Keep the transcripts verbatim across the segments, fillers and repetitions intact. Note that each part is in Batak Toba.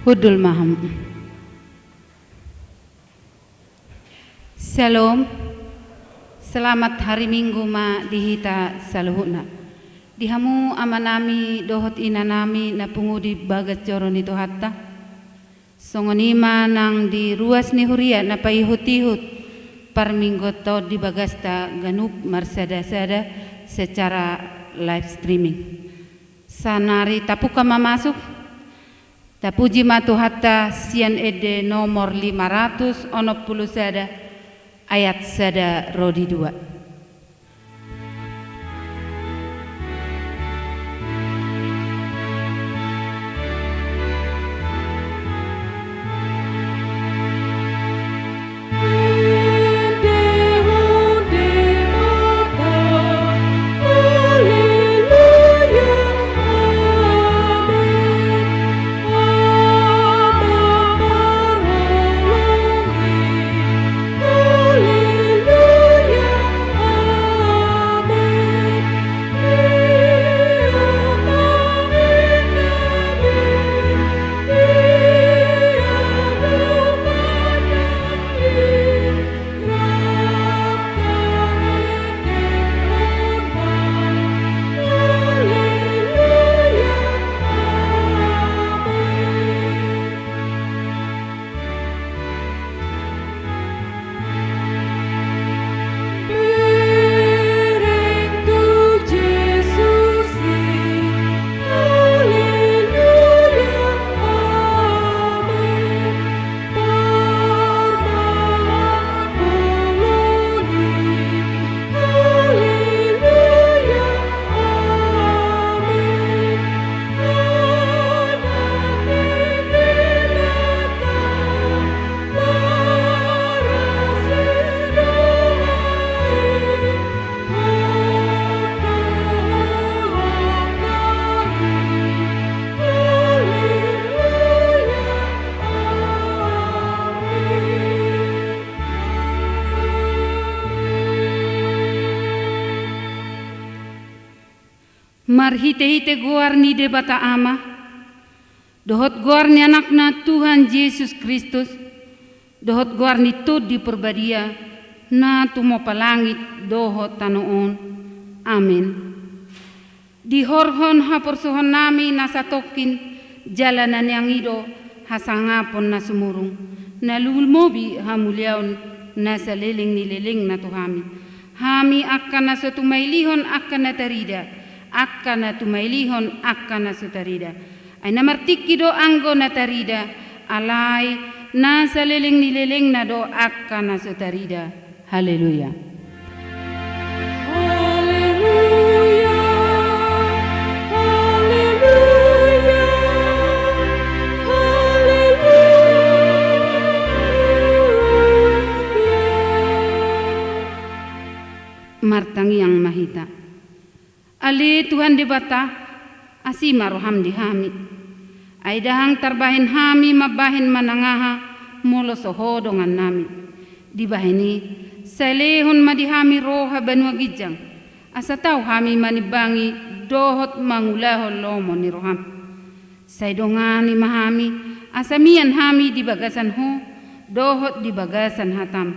Hundul ma hamu. Syalom. Selamat hari Minggu ma di hita saluhutna. Di hamu amanami dohot inanami na pungu di bagas joro ni Tuhanta. Songon i ma nang di ruas ni huria na paihut-ihut parmingguanta on di bagasta ganup marsada-sada secara live streaming. Saonari tapungka ma masuk. Tapuji ma Tuhanta sian ende nomor lima ratus onom pulu sada, ayat sada ro di dua. Marhite-hite goar ni Debata Ama, dohot goar ni Anakna Tuhan Jesus Kristus, dohot goar ni Tondi Parbadia, na tumompa langit dohot tano on. Amen. Dihorhon haporsuhonnami na satongkin jala na niangido hasangapon na sumurung, na lumobi hamuliaon na saleleng ni lelengna tu hami. Hami angka na so tumailihon angka na tarida, angka na tumailihon angka na so tarida. Ai na martingki do anggo na tarida, alai na saleleng ni lelengna do angka na so tarida. Haleluya. Haleluya, haleluya, haleluya. Martangiang ma hita. Ale Tuhan Debata, asi ma roham di hami. Ai ndang tarbahen hami mambahen manang aha, molo so Ho dongannami. Dibahen i, sai lehon ma di hami roha banua ginjang, asa tau hami manimbangi dohot mangulahon lomo ni roham. Sai dongani ma hami, asa mian hami di bagasan Ho, dohot di bagasan hatam.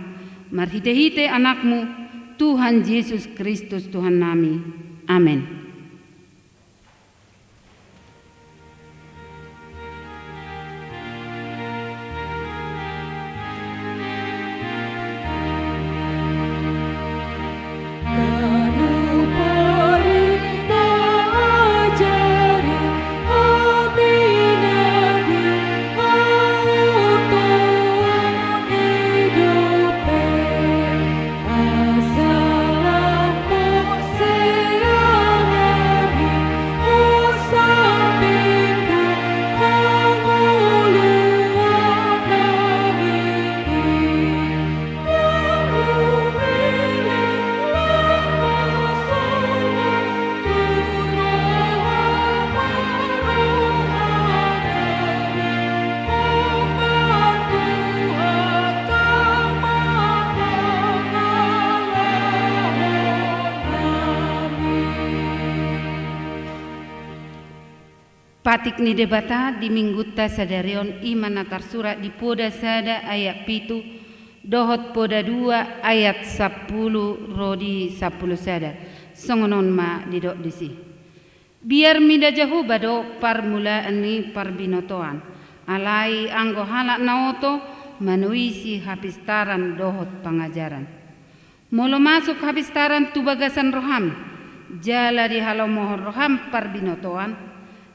Marhite-hite Anakmu, Tuhan Jesus Kristus Tuhannami. Amen. Patik ni Debata di Minggunta sadari on i ma na tarsurat di Poda sada ayat pitu dohot Poda dua ayat sampulu ro di sampulu sada. Songon on ma didok disi: Biar mida Jahowa do parmulaan ni parbinotoan, alai anggo halak na oto manoisi hapistaran dohot pangajaran. Molo masuk hapistaran tu bagasan roham, jala dihalomohon roham parbinotoan,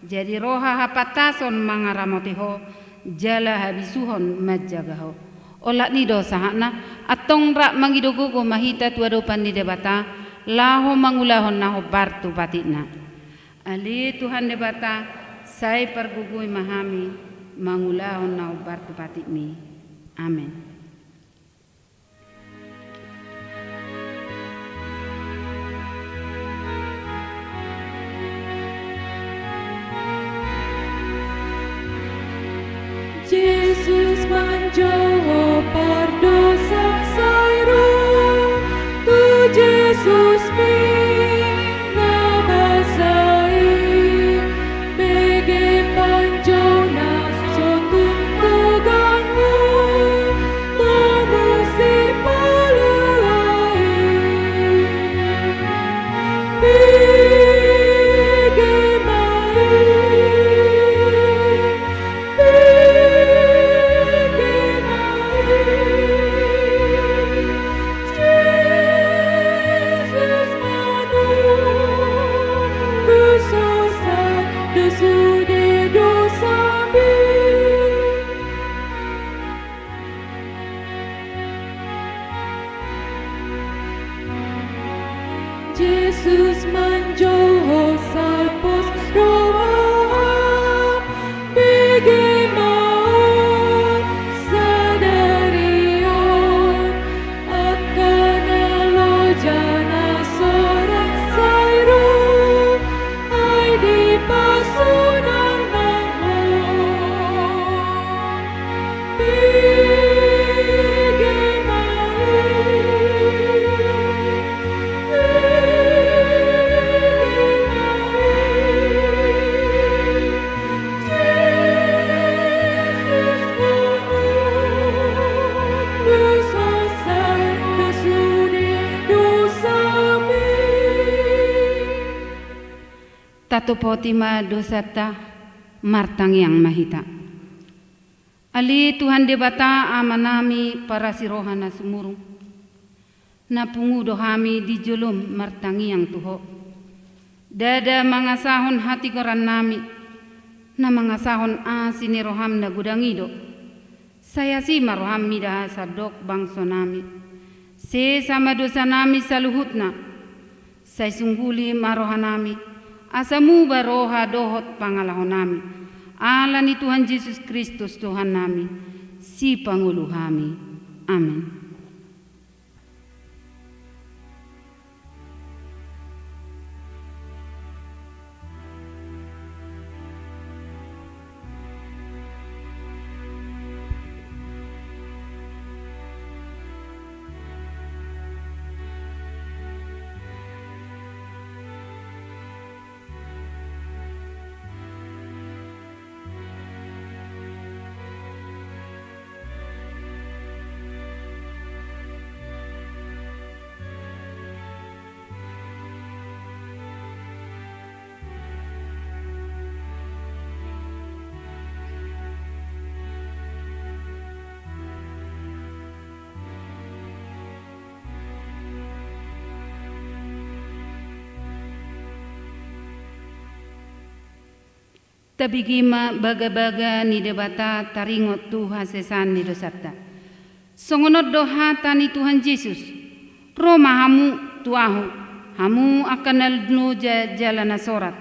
jadi roha hapantason mangaramoti ho, jala habisuhon manjaga ho. Olat ni do sahatna, antong rap mangido gogo ma hita tu adopan ni Debata, laho mangulahon na hombar tu patikna. Ale Tuhan Debata, sai pargogoi ma hami mangulahon na hombar tu patikmi. Amen. Jesus manjou pardosa sai ro, tu Jesus mi na basa i, bege panjou na so tung teganghon, tomu sipalua i. Bege ma i, bege ma i. Jesus manjou, dosa, dosa, sude dosami. Jesus manjou ho sai pos roha, bege ma on sadari on, angka na loja na sorat sai ro, ai dipasunang ma ho. Bege ma i, bege ma i. Jesus manjou, dosa sai, dosa sude dosami. Tatopoti ma dosanta, martangiang ma hita. Ale Tuhan Debata, Amanami parasi roha na sumurung, na pungu do hami di jolom martangiang tu Ho. Ndada mangasahon hatigorannami, na mangasahon asi ni roham na godang i do. Sai asi ma roham mida sandok bangsonami. Sesa ma dosanami saluhutna. Sai sungguli ma rohanami, asa muba roha dohot pangalahonami. Ala ni Tuhan Jesus Kristus Tuhannami, Sipangolu hami. Amen. Tabege ma bagabaga ni Debata taringot tu hasesaan ni dosanta. Songon on do hata ni Tuhan Jesus: Ro ma hamu tu Ahu, hamu angka na loja jala na sorat,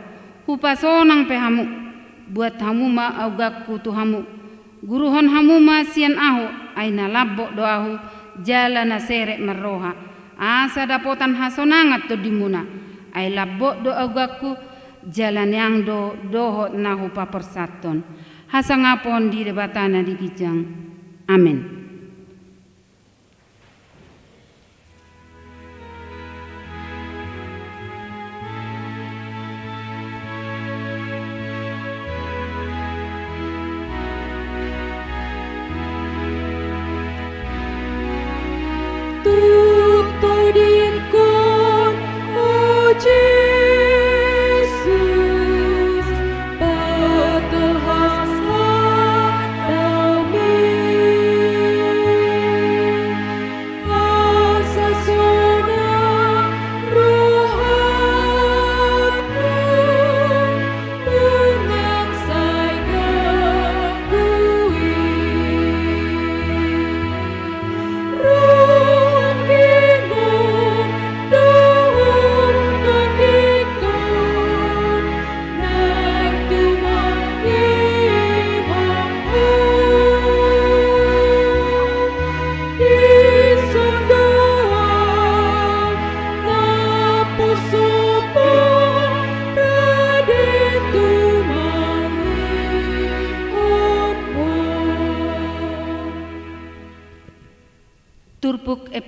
hupasonang pe hamu. Buat hamu ma auganku tu hamu. Guruhon hamu ma sian Ahu, ai na lambok do Ahu, jala na serep marroha, asa dapotan hasonangan tondimuna. Ai lambok do auganku, jala neang do dohot na hupaporsathon. Hasangapon di Debata na di ginjang. Amen.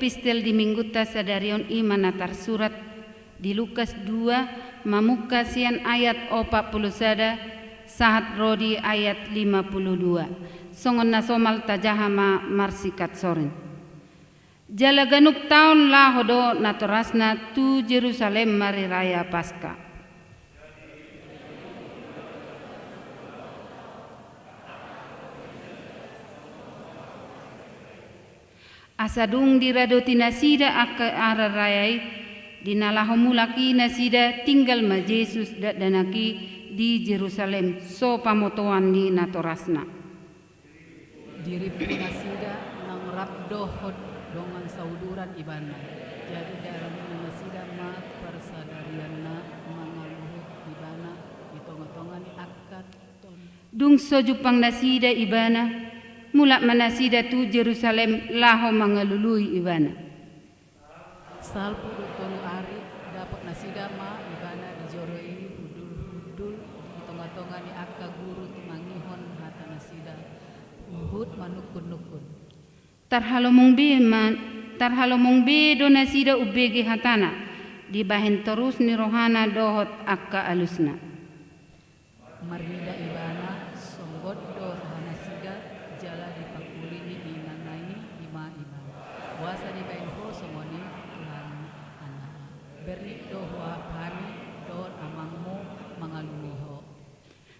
Epistel di minggunta sadari on i ma na tarsurat di Lukas dua, mamungka sian ayat opat pulu sada sahat ro di ayat lima pulu dua. Songon na somal tajaha ma marsikat sorin. Jala ganup taon laho do natorasna tu Jerusalem mariraya Paska. Asa dung diradoti nasida angka aranraya i, di na laho mulak i nasida, tinggal ma Jesus dakdanak i di Jerusalem, so pamotoan ni natorasna. Dirimpu nasida nang rap dohot dongan sauduran ibana. Jadi diarani nasida ma parsadarianna mangaluhut ibana di tongatonga ni angka ton. Dung so jumpang nasida ibana, mulak ma nasida tu Jerusalem laho mangalului ibana. Salpu dohot tolu ari, dapot nasida ma ibana di joro i hundulhundul di tongatonga ni angka guru tumangihon hata nasida, huhut manungkunnungkun. Tarhalomong be ma, tarhalomong be do nasida umbege hatana, dibahen torus ni rohana dohot angka alusna. Marnida ibana, songgot do rohanasida, jala dipangkulingi inanna i, i ma ibana. Boasa dibahen ho songon i, Tuhan, anakku? Bernit do huahap hami dohot amangmu mangalului ho.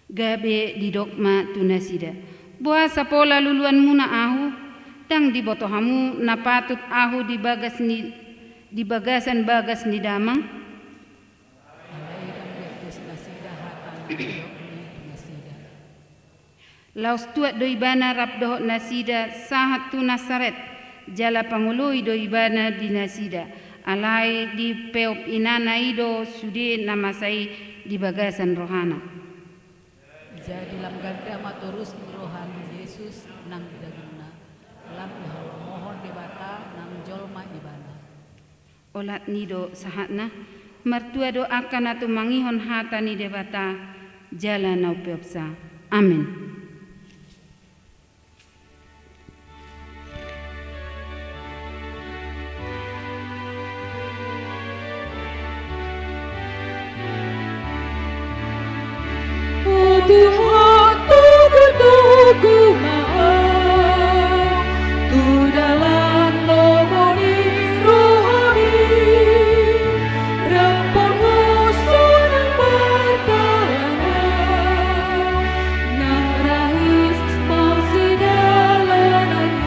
Gabe didok ma tu nasida: Boasa pola luluanmuna ahu? Ndang diboto hamu na patut ahu di bagas ni, di bagasan bagas ni damang? Alai ndang diantusi nasida hata na didokni tu nasida. Laos tuat do ibana rap dohot nasida sahat tu Nasaret, jala pangoloi do ibana di nasida, alai dipeop inanna i do sude na masa i di bagasan rohana. Jadi lam ganda ma torus ni roha ni Jesus nang di dagingna, lam dihalomohon Debata nang jolma ibana. Olat ni do sahatna, martua do angka na tumangihon hata ni Debata, jala na umpeopsa. Amen. O Tuhan, togutogu ma Au tu dalan lomo ni rohaMi, rap parhoso nang partalang Au, nang rahis marsidalanangi.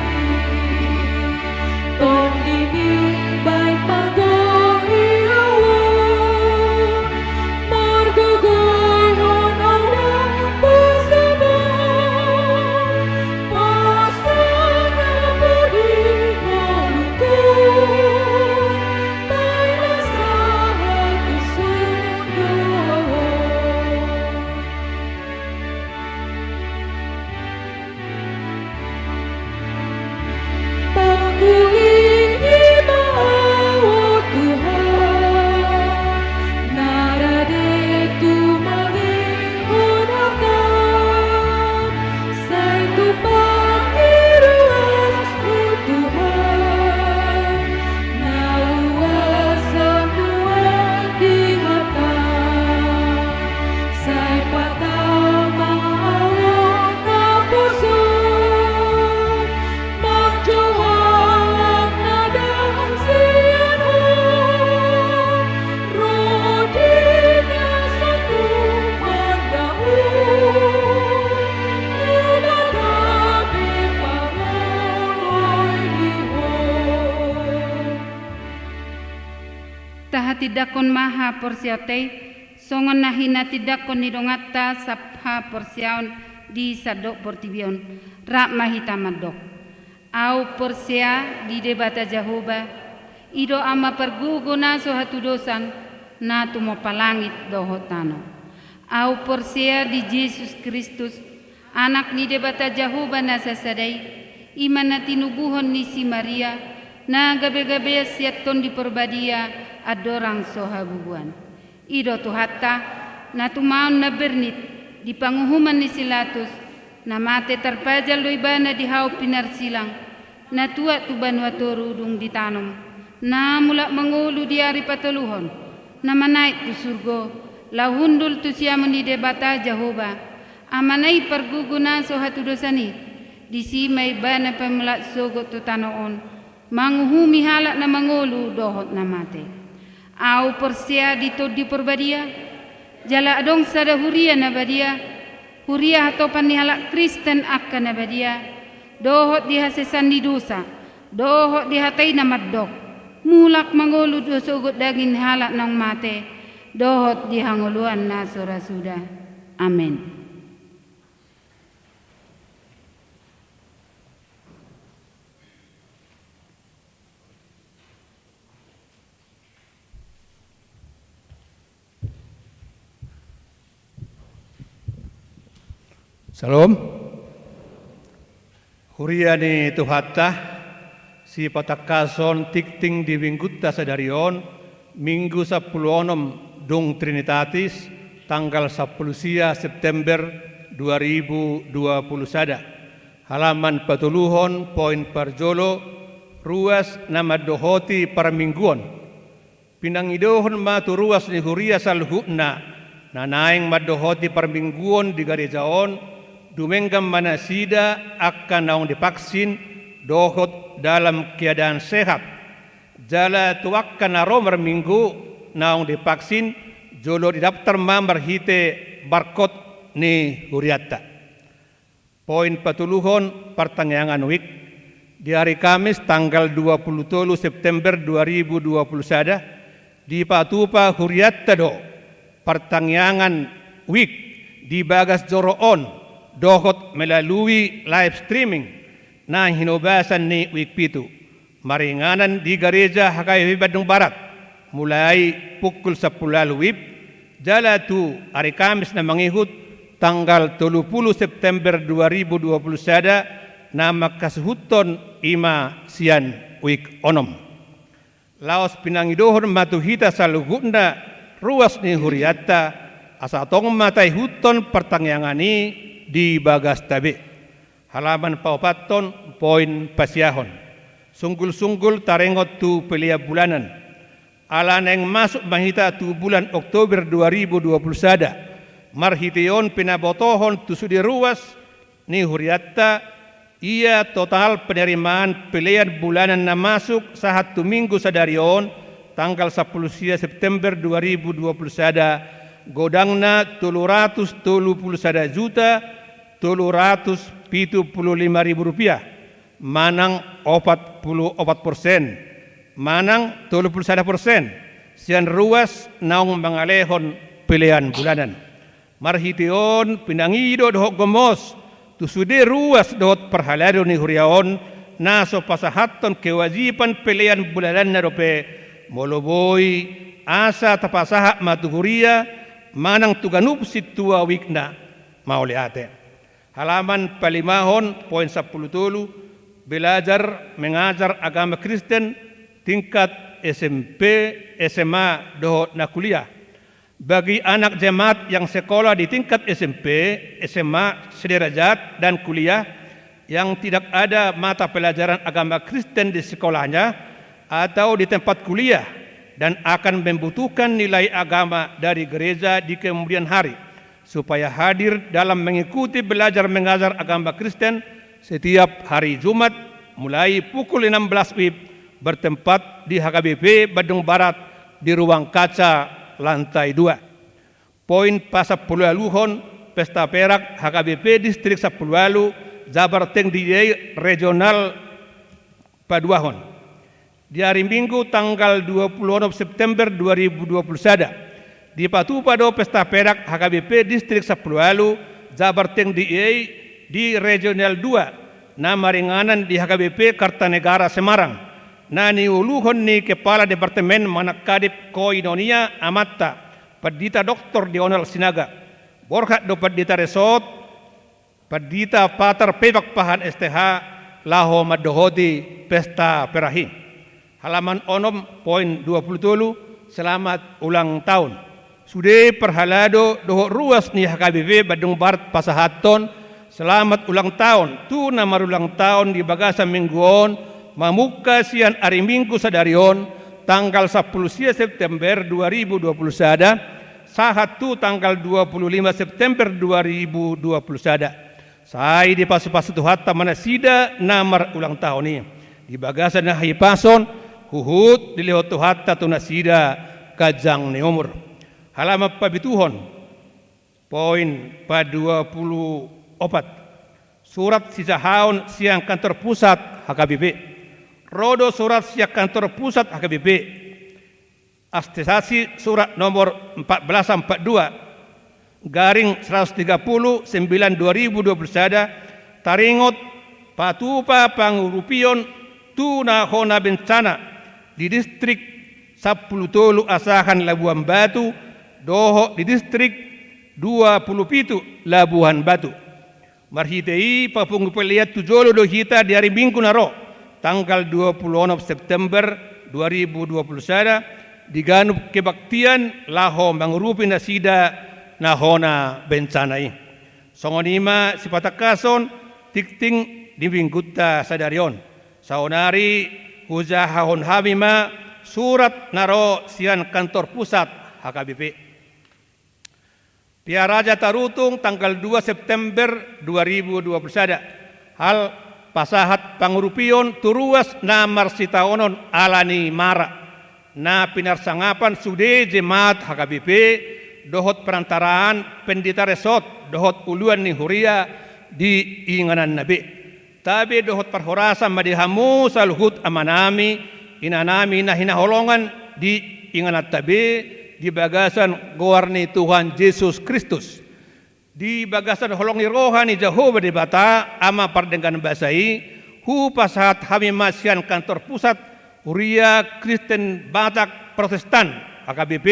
TondiMi baen ma gohi Au on, margogoihon Au ndang porsea, pasangapon di ngolungku, baen ma sahat tu surgo. Pangkulingi ma Au, o Tuhan, na rade tumangihon hataM, sai tumpahMi ruasMu, Tuhan, na uas sanuan di hataM. Sai patama Au on naposo, manjou halak na dang sian Ho, ro di na so tumandang Ho, mula gabe paroloi di Ho. Tahatindangkon ma haporseaonta i, songon na hinatindangkon ni donganta sahaporseaon di sandok portibi on, rap ma hita mandok: Au porsea di Debata Jahowa, i do Ama pargogo na so hatudosan, na tumompa langit dohot tano. Au porsea di Jesus Kristus, Anak ni Debata Jahowa na sasada i, i ma na tinubuhon ni si Maria, na gabegabean sian Tondi Parbadia, andorang so habubuan. I do Tuhanta, na tumaon na bernit di panguhuman ni si Latus, na mate tarpajal do Ibana di hau pinarsilang, Na tuat tu banua toru dung ditanom, na mulak mangolu di ari patoluhon, na manaek tu surgo, laho hundul tu siamun ni Debata Jahowa, Amana i pargogo na so hatudosan i, disi ma ibana paimulak sogot tu tano on, manguhumi halak na mangolu dohot na mate. Ahu porsea di Tondi Porbadia, jala adong sada huria na badia, huria hatopan ni halak Kristen angka na badia, dohot di hasesaan ni dosa, dohot di hata i na mandok, mulak mangolu do sogot daging ni halak naung mate, dohot di hangoluan na so ra suda. Amen. Syalom. Huria ni Tuhanta, sipatangkason tingting di minggunta sadari on, Minggu sampulu onom dung Trinitatis, tanggal sampulu sia September dua ribu dua puluh sada. Halaman patoluhon, poin parjolo, ruas na mandohoti parmingguon. Pinangidohon ma tu ruas ni huria saluhutna, na naeng mandohoti parmingguon di gareja on, dumenggan ma nasida angka naung divaksin dohot dalam keadaan sehat. Jala tu angka na ro marminggu naung divaksin, jolo didaftar ma marhite barcode ni hurianta. Poin patoluhon, partangiangan wijk. Di ari Kamis tanggal dua puluh tolu September dua ribu dua puluh sada, dipatupa hurianta do partangiangan wijk di bagas joro on dohot melalui live streaming na hinobasan ni Wijk Pitu. Maringanan di Gareja H K B P Bandung Barat, mulai pukul sampulu ualu wib, jala tu ari Kamis na mangihut, tanggal tolu pulu September dua ribu dua puluh sada, na mangkasuhuthon i ma sian wijk onom. Laos pinangidohon ma tu hita saluhutna ruas ni hurianta, asa tong ma taihuthon partangiangan i di bagasta be. Halaman paopathon, poin pasiahon. Sunggul-sunggul taringot tu pelean bulanan. Ala naeng masuk ma hita tu bulan Oktober dua ribu dua puluh sada, marhite on pinabotohon tu sude ruas ni hurianta, ia total penerimaan pelean bulanan na masuk sahat tu Minggu sadari on, tanggal sampulu sia September dua ribu dua puluh sada, godangna tolu ratus tolu pulu sada juta tolu ratus pitu pulu lima ribu rupiah, manang opat pulu opat persen, manang tolu pulu sada persen, sian ruas naung mangalehon pelean bulanan. Marhite on pinangido dohot gomos tu sude ruas dohot parhalado ni huria on, na so pasahathon kewajiban pelean bulananna dope, molo boi, asa tapasahat ma tu huria manang tu ganup sintua wijk na. Mauliate. Halaman palimahon, poin sampulu tolu, belajar mengajar agama Kristen tingkat S M P, S M A, dohot na kuliah. Bagi anak jemaat yang sekolah di tingkat S M P, S M A sederajat, dan kuliah yang tidak ada mata pelajaran agama Kristen di sekolahnya atau di tempat kuliah dan akan membutuhkan nilai agama dari gereja di kemudian hari, supaya hadir dalam mengikuti belajar mengajar agama Kristen setiap hari Jumat mulai pukul enam belas wib, bertempat di H K B P Bandung Barat di ruang kaca lantai dua. Poin pasampuluualuhon, pesta perak H K B P Distrik sampulu ualu, Jabar Tengdi I regional paduahon. Di ari Minggu tanggal dua pulu onom September dua ribu dua pulu sada, dipatupa do pesta perak H K B P Distrik sampulu ualu, Jabar Tengdi I di regional dua, na maringanan di H K B P Kartanegara Semarang, na niuluhon ni Kepala Departemen Manakkadip Koinonia Amanta, Pandita Doktor Dionald Sinaga. Borhat do Pandita Resort, Pandita Pater Pepak Pahan S T H, laho mandohoti pesta perak i. Halaman onom, poin dua pulu tolu, selamat ulang tahun. Sude parhalado dohot ruas ni H K B P Bandung Barat pasahathon Selamat ulang tahun tu na marulang tahun di bagasan minggu on, mamungka sian ari Minggu sadari on, tanggal sampulu sia September dua ribu dua puluh sada, sahat tu tanggal dua puluh lima September dua ribu dua puluh sada. Sai dipasupasu Tuhanta ma nasida na marulang tahun i di bagasan hahipason, huhut dilehon Tuhanta tu nasida ganjang ni umur. Halaman pabituhon, poin padua puluh opat. Surat sijahaon sian kantor pusat H K B P. Ro do surat sian kantor pusat H K B P. Attestasi surat nomor empat belas empat dua garing seratus tiga puluh sembilan dua ribu dua puluh sada, taringot patupa pangurupion tu na hona bencana di distrik sampulu tolu Asahan Labuan Batu dohot di distrik dua puluh pitu Labuan Batu. Marhite i, papungu pelean tu jolo do hita di ari Minggu na ro, tanggal dua puluh onom September dua ribu dua puluh sada, di ganup kebaktian laho mangurupi nasida na hona bencana i. Songon i ma sipatangkason tingting di minggunta sadari on. Saonari hujahahon hami ma surat na ro sian kantor pusat H K B P. Pia raja tarutung tanggal dua September dua ribu dua puluh sada. Hal pasahat pangurupion tu ruas na marsitaonon ala ni mara na pinarsangapan sude jemaat H K B P dohot perantaraan pendeta resort dohot uluan ni huria di ingananna be. Tabe dohot parhorasan ma di hamu saluhut amanami, inanami na hinaholongan di ingananta be, di bagasan goar ni Tuhan Jesus Kristus. Di bagasan holong ni roha ni Jahowa Debata, Ama pardenggan basa i, hupasahat hami ma sian kantor pusat Huria Kristen Batak Protestan, H K B P,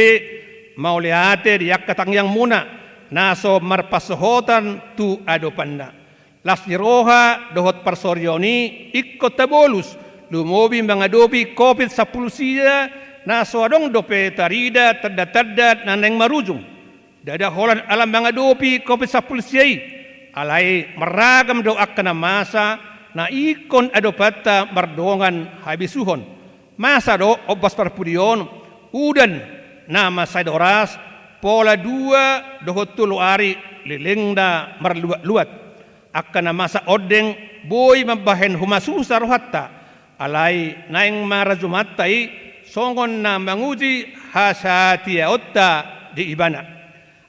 mauliate di angka tangiangmuna na so marpansohotan tu adopanna. Las ni roha dohot parsorion i ingkon tabolus, lumobi mangadopi covid sampulu sia na so adong dope tarida tanda-tanda na naeng marujung. Ndada holan ala mangadopi covid sampulu sia i, alai marragam do angka na masa na ingkon adopanta mardongan habisuhon. Masa do ombas parpudi on, udan na mansai doras, pola dua dohot tolu ari lelengna marluat-luat. Angka na masa ondeng boi mambahen humasusa rohanta, alai naeng ma rajumanta i songon na manguji hasatiaonta di Ibana.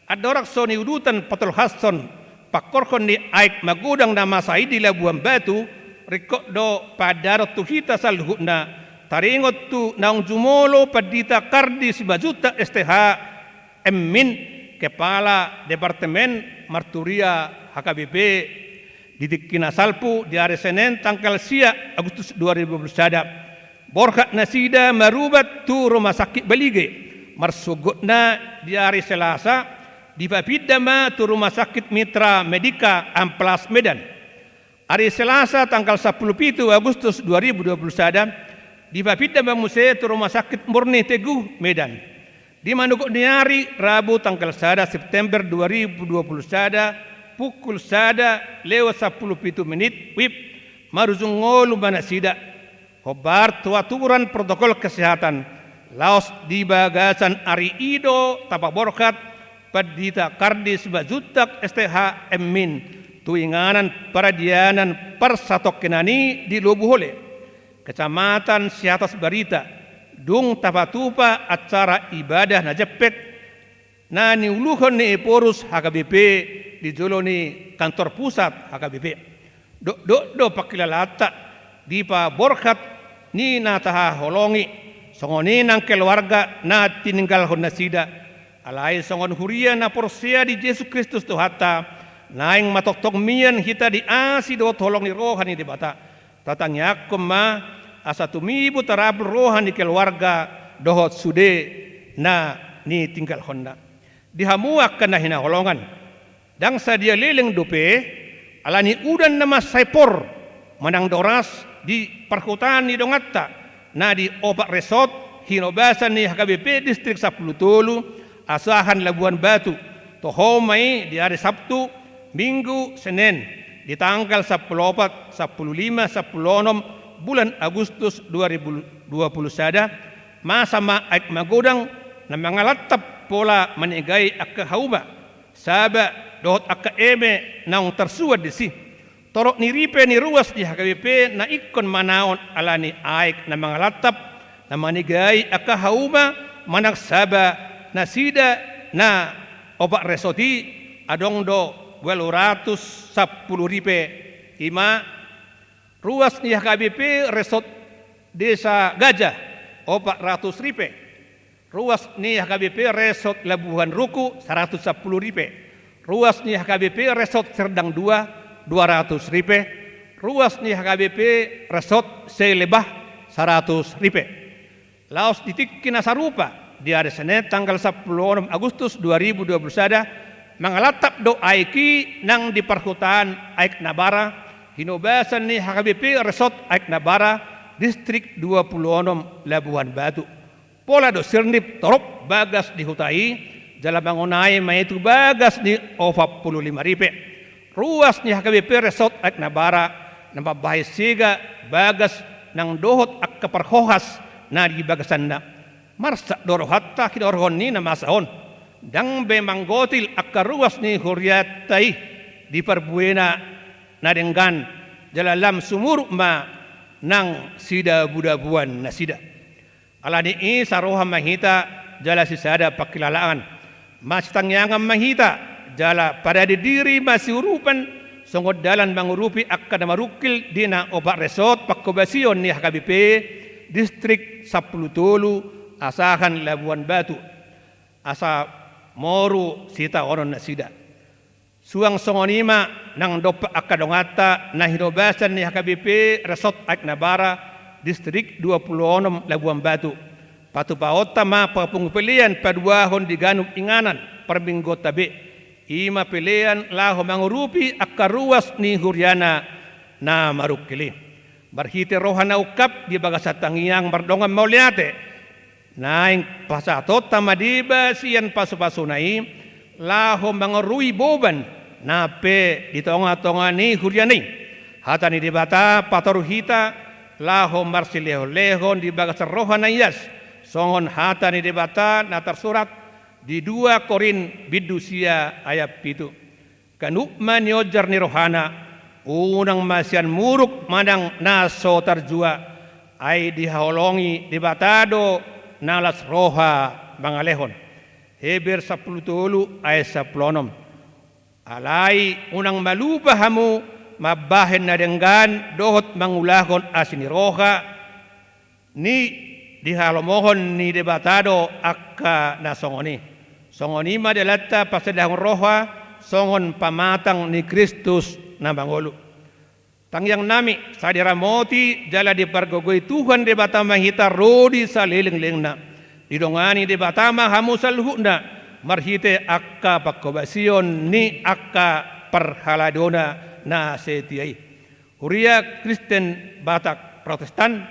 Andorang so niudutan patolhashon pangkorhon ni aek magodang na masa i di Labuan Batu, ringkot do paandaron tu hita saluhutna, taringot tu naung jumolo Pandita Kardi Simanjuntak S T H, M.Min, Kepala Departemen Marturia H K B P, di tingki na salpu di ari Senen tanggal sia Agustus dua ribu dua puluh sada. Borhat nasida marubat tu Rumah Sakit Balige. Marsogot na di ari Selasa, dipapinda ma tu Rumah Sakit Mitra Medica Amplas Medan. Ari Selasa tanggal sampulu pitu Agustus dua ribu dua puluh sada, dipapinda ma muse tu Rumah Sakit Murni Teguh Medan. Di manogot ni ari Rabu tanggal sada September dua ribu dua puluh sada, pukul sada lewat sampulu pitu menit W I B, marujung ngolu ma nasida. Hombar tu aturan protokol kesehatan, laos di bagasan ari i do tapaborhat Pandita Kardi Simanjuntak S T H, M.Min, tu inganan paradianan parsatongkinan i di Lobu Hole, Kecamatan Siatas Barita, dung tapatupa acara ibadah na jempek na niuluhon ni Ephorus H K B P di jolo ni kantor pusat H K B P. Dokdok do pangkilalaanta, dipaborhat ni na tahaholongi, songon i nang keluarga na tininggalhon nasida. Alai songon huria na porsea di Jesus Kristus Tuhanta, naeng ma tongtong mian hita di asi dohot holong ni roha ni Debata. Tatangiangkon ma asa tumibu tarabur roha ni keluarga dohot sude na nitinggalhonna. Di hamu angka na hinaholongan, ndang sadia leleng dope, ala ni udan na mansai por manang doras di parhutaan ni donganta na di opat resort hinobasan ni H K B P Distrik Sampulu Tolu, Asahan Labuan Batu. Toho ma i di ari Sabtu, Minggu, Senen. di tanggal sampulu opat, sampulu lima, sampulu onom bulan Agustus dua ribu dua pulu sada, masa ma aek magodang na mangalantap pola manegai angka hauma, saba dohot angka eme naung tarsuan disi. Torop ni ripe ni ruas ni H K B P na ingkon manaon ala ni aek na mangalantap, na manegai angka hauma manang saba nasida na opat resort i, adong do ualu ratus sampulu ripe, i ma ruas ni H K B P resort Desa Gajah, opat ratus ripe. Ruas ni H K B P resort Labuhan Ruku, saratus sampulu ripe. Ruas ni H K B P resort Serdang dua, dua ratus ripe. Ruas ni H K B P resort Selebah, saratus ripe. Laos di tingki na sarupa, di ari Senin tanggal sampulu onom Agustus dua ribu dua pulu sada, mangalantap do aek i nang di parhutaan Aek Nabara, hinobasan ni H K B P resort Aek Nabara, distrik dua pulu onom Labuhan Batu. Pola do sirnip torop bagas di huta i, jala mangonai ma i tu bagas ni opat pulu lima ripe. Ruas ni H K B P resort Aek Nabara, na mambahen sega bagas nang dohot angka parhohas na di bagasanna. Marsak do rohanta hinorhon ni na masa on. Ndang be manggotil angka ruas ni hurianta i di parbuena na denggan, jala lam sumurut ma nang sidabudabuan nasida. Ala ni i saroha ma hita jala sisada pangkilalaan. Masitangiangan ma hita jala paradediri masiurupan songon dalan mangurupi angka na marungkil di na opat resort panghobasion ni H K B P distrik sampulu tolu asahan Labuan Batu, asa moru sitaonon nasida. Suang songon i ma nang dompak angka donganta na hinobasan ni H K B P resort Aek Nabara distrik dua pulu onom Labuan Batu. Patupaonta ma papungu pelean paduahon di ganup inganan parmingguonta be. I ma pelean laho mangurupi angka ruas ni huriana na marungkil i. Marhite roha na ungkap di bagasan tangiang mardongan mauliate, naeng pasahatonta ma deba sian pasupasuna i, laho mangarui boban na pe di tongatonga ni huriana i. Hata ni Debata patoru hita, laho marsilehonlehon di bagasan roha na ias, songon hata ni Debata na tarsurat di dua Korint bindu sia ayat pitu. Ganup ma nionjar ni rohana, unang ma sian muruk manang na so tarjua, ai dihaholongi Debata do na las roha mangalehon. Heber sampulu tolu ayat sampulu onom. Alai unang ma lupa hamu mambahen na denggan dohot mangulahon asi ni roha, ni dihalomohon ni Debata do angka na songon i. Songon i ma dalanta pasadahon roha songon pamatang ni Kristus na mangolu. Tangiangnami, sai diramoti jala dipargogoi Tuhan Debata ma hita ro di salelenglelengna. Didongani Debata ma hamu saluhutna marhite angka panghobasion ni angka parhaladona na setia i. Huria Kristen Batak Protestan,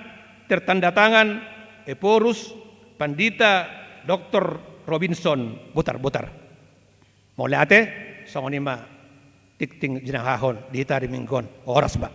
tertanda tangan Ephorus Pandita Doktor Robinson Butarbutar. Mauliate, songon i ma tingting jinahahon di hita di minggu on. Horas ma.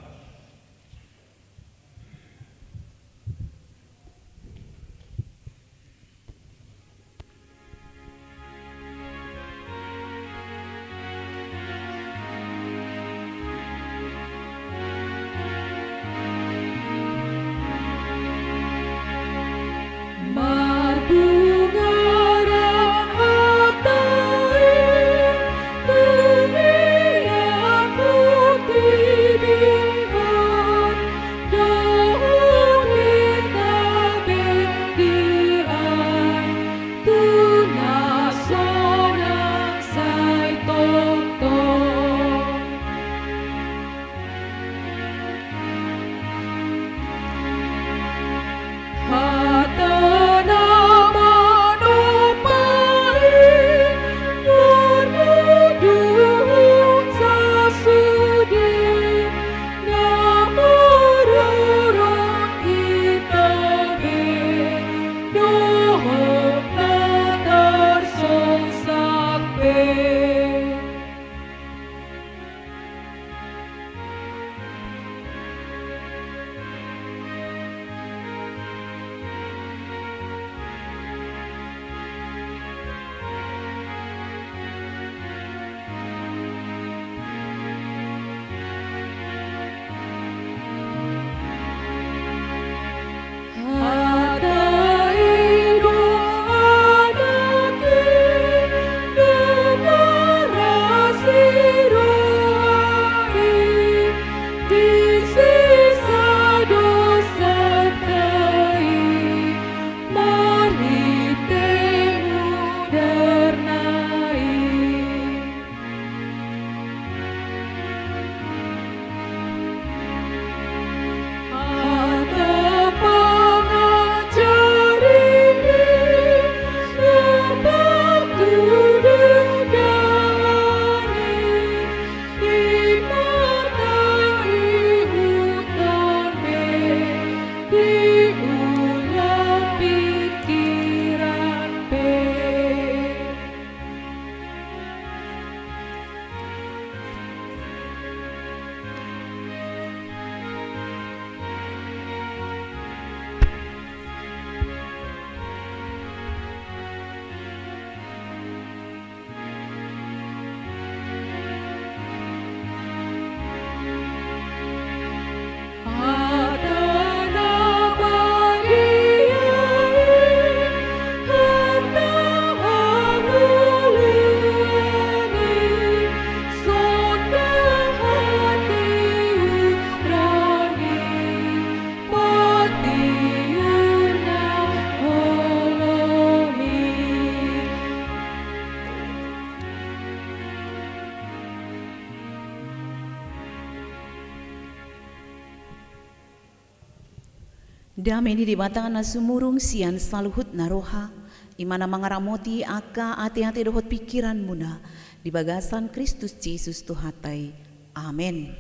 Dame ni Debata na sumurung sian saluhutna roha, i ma na mangaramoti angka ateate dohot pingkiranmuna di bagasan Kristus Jesus Tuhanta i. Amen.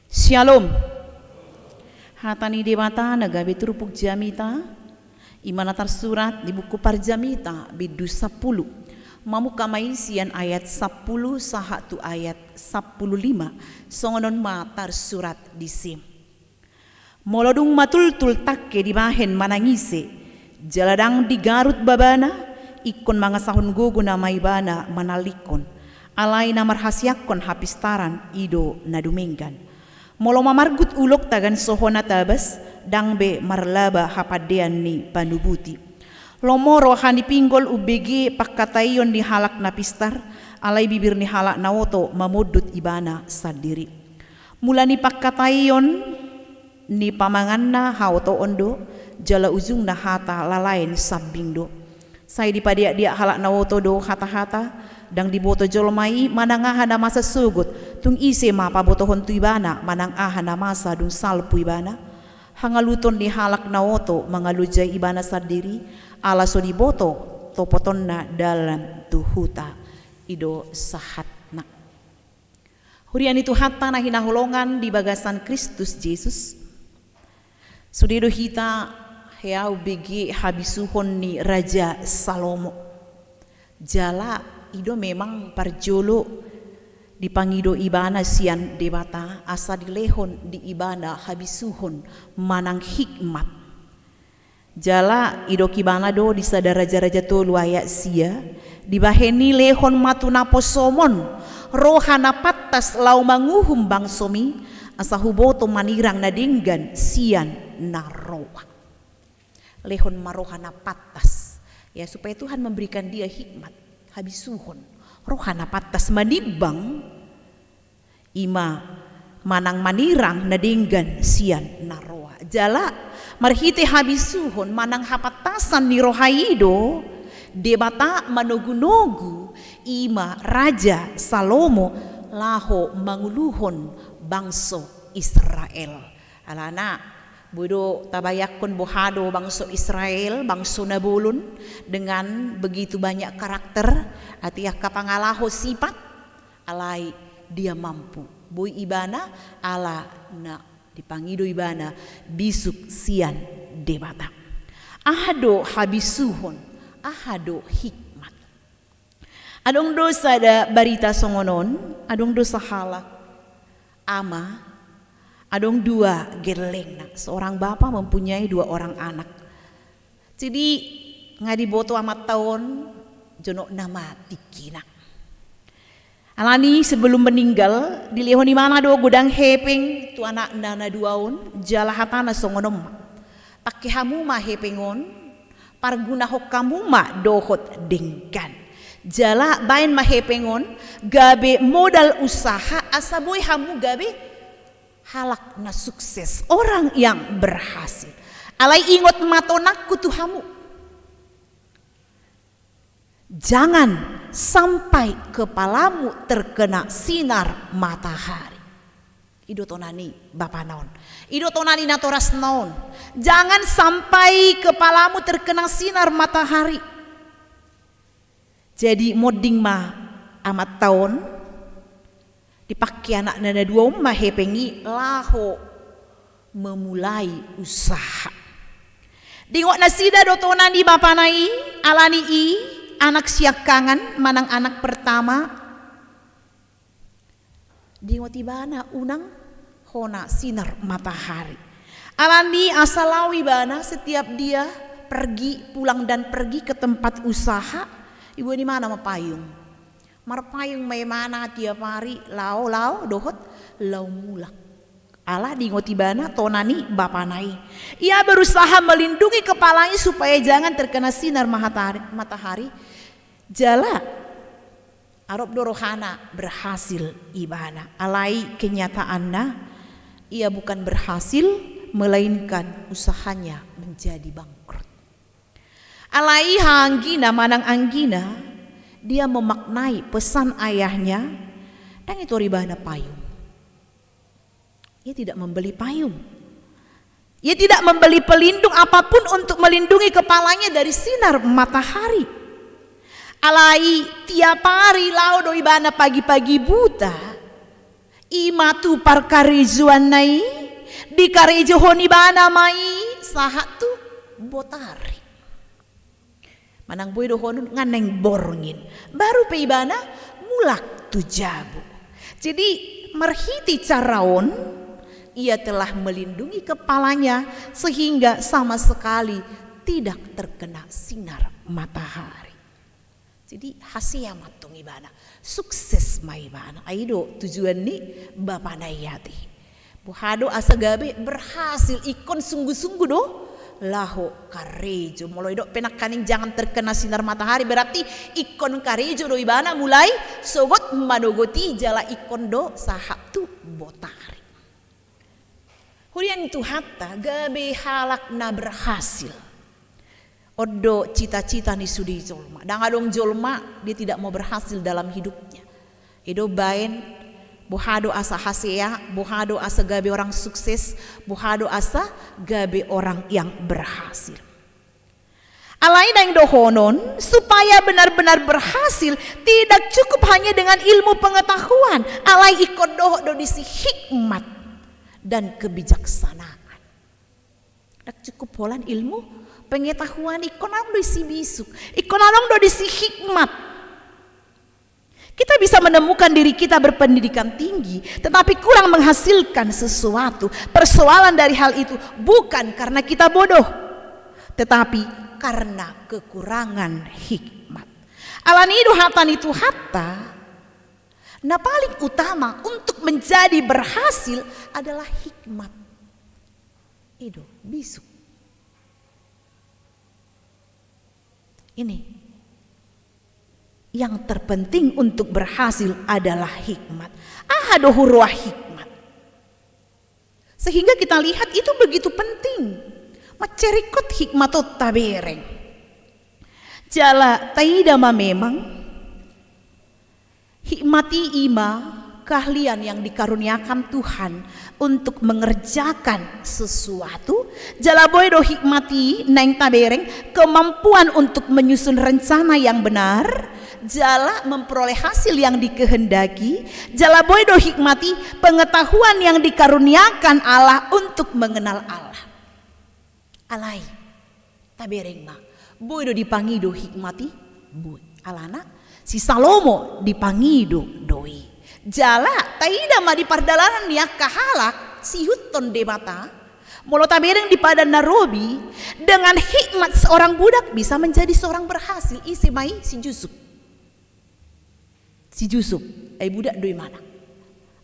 Syalom. Hata ni Debata na gabe turpuk jamita, i ma na tarsurat di buku Parjamita bindu sampulu. Mamungka ma i sian ayat sampulu sahat tu ayat sampulu lima, songon on ma tarsurat disi. Molo dung matultul tangke dibahen manang ise, jala ndang digarut babana, ingkon mangasahon gogo nama ibana manalingkon, alai na marhasianghon hapistaran i do na dumenggan. Molo mamargut ulok tagan sohona tabas, ndang be marlaba hapandean ni panubuti. Lomo roha ni pinggol umbege pangkataion ni halak na pistar, alai bibir ni halak na oto mamondut ibana sandiri. Mula ni pangkataion ni pamanganna haotoon do, jala ujungna hata lalaen sambing do. Sai dipadeakdeak halak na oto do hatahata, ndang diboto jolma i manang aha na masa sogot, tung ise ma pabotohon tu ibana manang aha na masa dung salpu ibana. Hangaluton ni halak na oto mangalojai ibana sandiri, ala so diboto topotonna dalan tu huta. I do sahatna. Huria ni Tuhanta na hinaholongan di bagasan Kristus Jesus. Sude do hita hea umbege habisuhon ni Raja Salomo. Jala i do memang parjolo dipangido ibana sian Debata asa dilehon di ibana habisuhon manang hikmat. Jala didok ibana do di sada Raja-raja tolu ayat sia, dibahen i lehon ma tu naposom on roha na pantas laho manguhum bangsomi, asa huboto manirang na denggan sian na roa. Lehon ma roha na pantas. Ya, supaya Tuhan memberikan dia hikmat, habisuhon, roha na pantas manimbang i ma manang manirang na denggan sian na roa. Jala marhite habisuhon manang hapantasan ni roha i do Debata manogunogu i ma Raja Salomo laho manguluhon bangso Israel. Alana, boi do tabayangkon boha do bangso Israel, bangso na bolon, dengan begitu banyak karakter, atik angka pangalaho sifat, alai dia mampu. Boi ibana ala na dipangido ibana bisuk sian Debata. Aha do habisuhon, aha do hikmat? Adong do sada barita songon on, adong do sahalak ama, adong dua gellengna. Seorang bapa mempunyai dua orang anak. Jadi, nga diboto amanta on, jonok nama tingkina. Alani sebelum meninggal, dilehon ibana do godang hepeng tu anakna na dua on, jala hatana songon on ma. Pangke hamu ma hepeng on, pargunahon hamu ma dohot denggan. Jala baen ma hepeng on gabe modal usaha asa boi hamu gabe halak na sukses, orang yang berhasil. Alai ingot ma tonangku tu hamu. Jangan sampai kepalamu terkena sinar matahari. I do tona ni bapana on. I do tona ni natorasna on. Jangan sampai kepalamu terkena sinar matahari. Jadi monding ma amanta on, dipangke anakna na dua on ma hepeng i laho memulai usaha. Diingot nasida do tona ni bapana i, alani i anak siangkangan manang anak pertama. Diingot ibana unang hona sinar matahari. Alani asa laho ibana setiap dia pergi, pulang dan pergi ke tempat usaha, diboan ibana ma payung. Marpayung ma ibana tiap ari, laho, laho, dohot laho mulak. Ala diingot ibana tona ni bapana i. Ia berusaha melindungi kepala i supaya jangan terkena sinar mahatari-, matahari. Jala arop do rohana berhasil ibana. Alai kenyataanna, ia bukan berhasil, melainkan usahanya menjadi bangkrut. Alai haanggina manang anggina, dia memaknai pesan ayahnya, ndang ditorop ibana payung. Ia tidak membeli payung. Ia tidak membeli pelindung apapun untuk melindungi kepalanya dari sinar matahari. Alai tiap ari laho do ibana pagi-pagi buta, i ma tu parkarejoanna i, dikarejahon ibana ma i sahat tu botari. Manang boi dohonon nga naeng borngin, baru pe ibana mulak tu jabu. Jadi marhite cara on, ia telah melindungi kepalanya sehingga sama sekali tidak terkena sinar matahari. Jadi hasea ma antong ibana, sukses ma ibana. Ai do tujuan ni bapana i ate. Boha do asa gabe berhasil, ingkon sungguh-sungguh do laho karejo. Molo didok pe nangkaning jangan terkena sinar matahari, berarti ingkon karejo do ibana mulai sogot manogoti jala ingkon do sahat tu botari. Huria ni Tuhanta, gabe halak na berhasil. On do cita-cita ni sude jolma. Ndang adong jolma dia tidak mau berhasil dalam hidupnya. I do baen, boha do asa hasea, boha do asa gabe orang sukses, boha do asa gabe orang yang berhasil. Alai naeng dohonon, supaya benar-benar berhasil, tidak cukup hanya dengan ilmu pengetahuan, alai ingkon dohot do disi hikmat dan kebijaksanaan. Ndang cukup holan ilmu pengetahuan, ingkon adong do disi bisuk, ingkon adong do disi hikmat. Kita bisa menemukan diri kita berpendidikan tinggi, tetapi kurang menghasilkan sesuatu. Persoalan dari hal itu bukan karena kita bodoh, tetapi karena kekurangan hikmat. Alani i do hata ni Tuhanta, na paling utama untuk menjadi berhasil adalah hikmat. I do, bisuk. Ini. Yang terpenting untuk berhasil adalah hikmat. Aha do huroha hikmat? Sehingga kita lihat itu begitu penting. Mansai ringkot hikmat on tabereng. Jala taida ma memang, hikmat i i ma keahlian yang dikaruniakan Tuhan untuk mengerjakan sesuatu. Jala boi do hikmat i naeng tabereng kemampuan untuk menyusun rencana yang benar, jala memperoleh hasil yang dikehendaki. Jala boi do hikmat i pengetahuan yang dikaruniakan Allah untuk mengenal Allah. Alai tabereng ma, boi do dipangido hikmat i? Boi. Alana si Salomo dipangido do i. Jala taida ma di pardalanan ni angka halak siihuthon Debata. Molo tabereng di Padan na Robi, dengan hikmat seorang budak bisa menjadi seorang berhasil. Ise ma i? Si Jusup. Si Jusup, ai budak do ibana.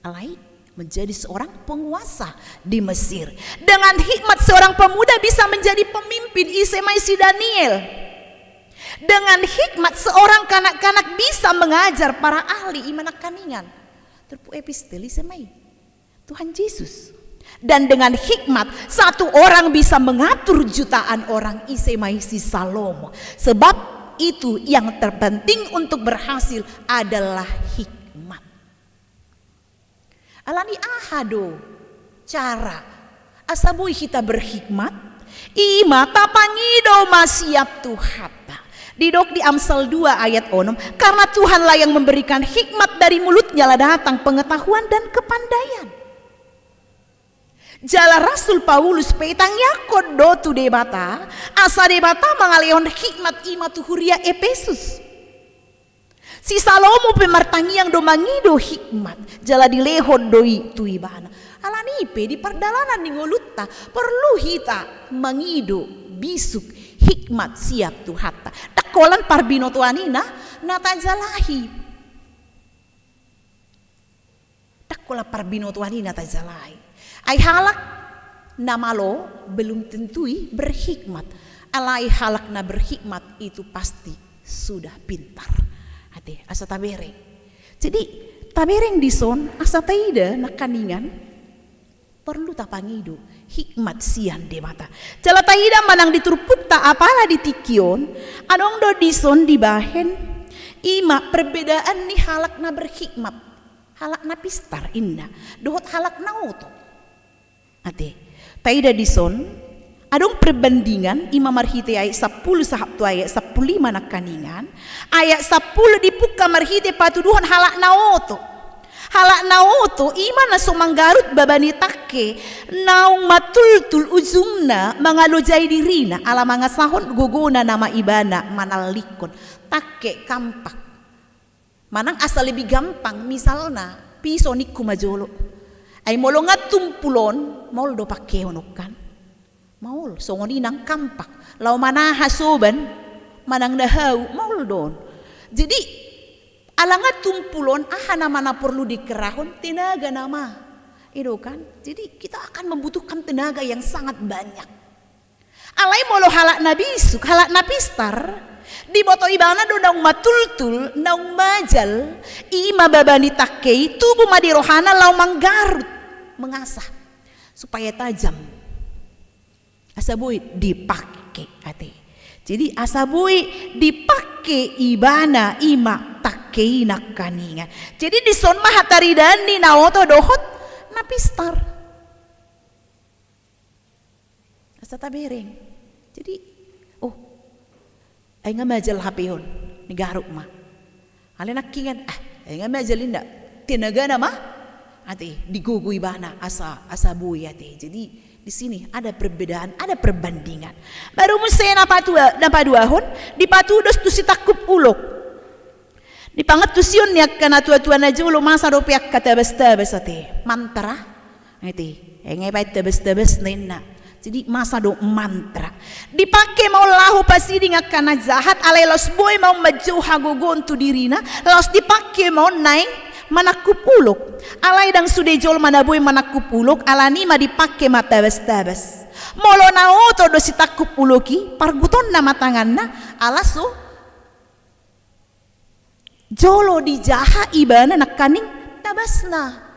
Alai menjadi seorang penguasa di Mesir. Dengan hikmat seorang pemuda bisa menjadi pemimpin. Ise ma i? Si Daniel. Dengan hikmat seorang kanak-kanak bisa mengajar para ahli. I ma nangkaningan turpuk epistel. Ise ma i? Tuhan Yesus. Dan dengan hikmat, satu orang bisa mengatur jutaan orang. Ise ma i? Si Salomo. Sebab itu, yang terpenting untuk berhasil adalah hikmat. Alani aha do cara asa boi hita berhikmat? I ma tapangido ma siap tu hata. Didok di Amsal dua ayat onom, karena Tuhanlah yang memberikan hikmat, dari mulutnya lah datang pengetahuan dan kepandaian. Jala Rasul Paulus pe tangiangkon do tu Debata, asa Debata mangalehon hikmat i ma tu huria Epesus. Si Salomo pe martangiang do mangido hikmat, jala dilehon do i tu ibana. Alani i pe di pardalanan ni ngolunta porlu hita mangido bisuk hikmat sian Tuhanta. Ndang holan parbinotoan i na, na tajalahi. Ndang holan parbinotoan i na tajalahi. Ai halak na malo belum tentu i berhikmat. Alai halak na berhikmat itu pasti sudah pintar. Ate, asa tabereng. Jadi, tabereng dison, asa taida nangkaningan porlu tapangido hikmat sian Debata. Jala taida manang di turpukta apala di tingki on, adong do dison dibahen, i ma perbedaan ni halak na berhikmat, halak na pistar inna, dohot halak na oto. Ate, Taida dison, adong perbandingan, ima marhite ayat sampulu sahat tu ayat sampulu lima nangkaningan, ayat sampulu dipungka marhite patuduhon halak na oto. Halak na oto, ima na so manggarut baba ni tangke, naung matultul ujungna mangalojai dirina, ala mangasahon gogona nama ibana manallikkon. Tangke kampak. Manang asa lebih gampang, misalna, piso ningku ma jolo. Ai molo nga tumpul on, maol do pangkeon on kan. Maol, songon i nang kampak. Laho manaha soban, manang na hau, maol do on. Jadi, ala nga tumpul on, aha nama na porlu dikerahon, tenaga nama. I do kan? Jadi, kita akan membutuhkan tenaga yang sangat banyak. Alai molo halak na bisuk, halak na pistar, diboto ibana do naung matultul, naung majal, ima baba ni tangke i, tubu ma di rohana laho manggarut, mengasah, supaya tajam. Asa boi dipake, ate. Jadi, asa boi dipake ibana ima tangke i nangkaningan. Jadi, dison ma hataridaan ni na oto dohot na pistar. Asa tabereng. Jadi, oh, ai nga majal hape on, nigarut ma. Alai nangkiningan, ah, ai nga majal inna. Tenagana ma, ate, digogo ibana, asa, asa boi ate. Jadi, di sini ada perbedaan, ada perbandingan. Baru muse na patua-, na paduahon, dipatudos tu sitangkup ulok. Di pangantusion ni angka na tua-tua na jolo masa dope angka tabas-tabas ate. Mantra. Ate. Ai nga ibaen tabas-tabas na inna. Jadi masa do mantra. Dipake ma on laho pasiding angka na jahat, alai laos boi ma on manjou hagogoon tu dirina, laos dipake ma on naeng manangkup ulok. Alai ndang sude jolma na boi manangkup ulok, alani ma dipake ma tabas-tabas. Molo na oto do sitangkup ulok i, pargutonna ma tanganna, ala so jolo dijaha ibana nangkaning tabasna.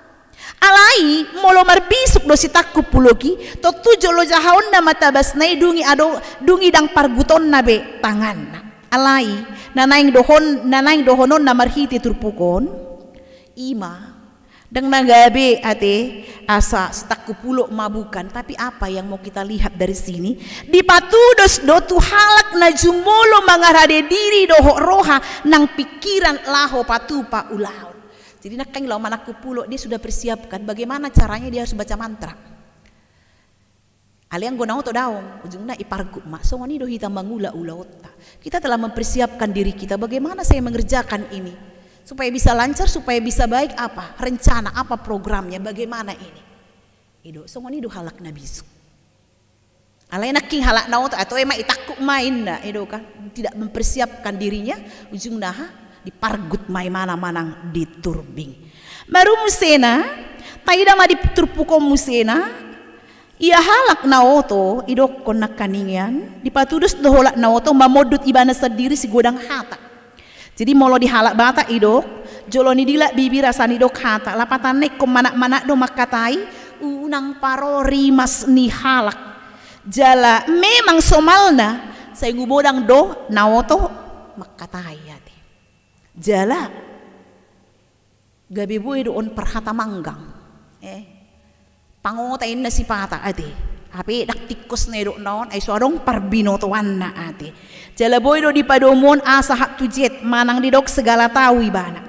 Alai molo marbisuk do sitangkup ulok i, tontu jolo jahaonna ma tabasna i, dung i ado-, dung i ndang pargutonna be tanganna. Alai na naeng dohon-, na naeng dohononna marhite turpuk on, ima Ndang na gabe ate, asa sitangkup ulok ma bukan, tapi apa yang mau kita lihat dari sini? Dipatudos do tu halak na jumolo mangarade diri dohot roha nang pingkiran laho patupa ulaon. Jadi nangkaning laho manangkup ulok dia sudah persiapkan bagaimana caranya dia harus baca mantra. Alai anggo na oto daong, ujungna iparguk ma, songon i do hita mangula ulaonta. Kita telah mempersiapkan diri kita, bagaimana saya mengerjakan ini? Supaya bisa lancar, supaya bisa baik apa? Rencana apa programnya, bagaimana ini? I do, songon i do halak na bisuk. Alai nangkaning halak na oto, atau ima itangkup ma inna, i do kan? Tidak mempersiapkan dirinya, ujungna aha? Diparguk ma imana manang diturbing. Baru musena, taida ma di turpuk on musena, ia halak na oto, idokkon nangkaningan, dipatudos do halak na oto mamondut ibana sandiri sigodang hata. Jadi molo di halak Batak idok, jolo nidilak bibir asa nidok hata, lapatanna ingkon manat-manat do mangkatai, unang paro rimas ni halak. Jala memang somalna, sai umgodang do na oto mangkatai ate. Jala gabe boi do on parhata manggang. Eh. Pangota inna sipata ate. Hape ndang tingkos na idokna on, ai so adong parbinotoanna ate. Jala boi do dipadomu on A sahat tu Z, manang didok segala tahu ibana.